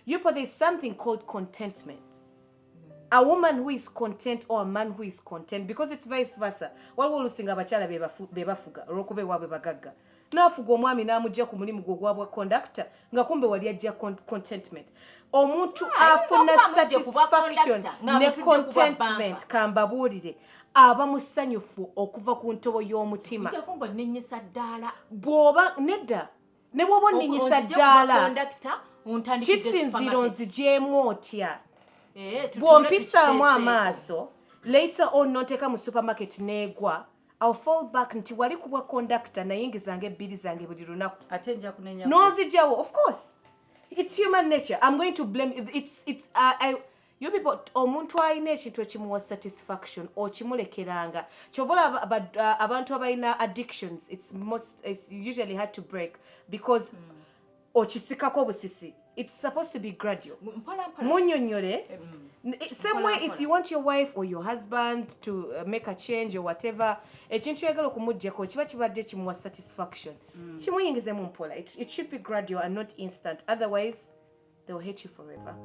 You, but there's something called contentment. A woman who is content or a man who is content, because it's vice versa. Waliwo olusinga abakyala be bafuga olw'okuba ewaabwe bagagga, n'afuga omwami n'amugja ku mulimu gwe ogwa bwa conductor, nga kumbe wali ajja contentment. Omuntu Ah, afuna ayinza okuba amugye ku bwa satisfaction conductor, ne ng'amutudde ku bwa contentment, banka. Kambabuulire, aba musanyufu okuva ku ntobo y'omutima. Ojjako ng'onnenyesa ddaala. Bw'oba nedda, ne bw'oba onninyisa Onzigye ku bwa ddaala, conductor, ontandikidde kisinziira supermarket. Onzigyemu otya? Eh, tutuule Bw'ompisaamu tukiteeseeko. amaaso, later on nonteeka mu supermarket neegwa, I'll fall back nti wali kubwa conductor, nayingizanga ebbiri zange buli lunaku. Ate nja kunenya. Nonzigyawo, of course it's human nature, I'm going to blame. It's, you people, omuntu alina ekintu ekimuwa satisfaction, okimulekeranga. Kyova olaba abantu abalina addictions, it's usually hard to break because okisikako obusisi. It's supposed to be gradual. Mpola mpola. Munyonyole. Same way, if Mpola. you want your wife or your husband to make a change or whatever, ekintu oyagala okumugjako kiba kibadde kimuwa satisfaction, kimuyingizemu mpola. It should be gradual and not instant, otherwise they will hate you forever.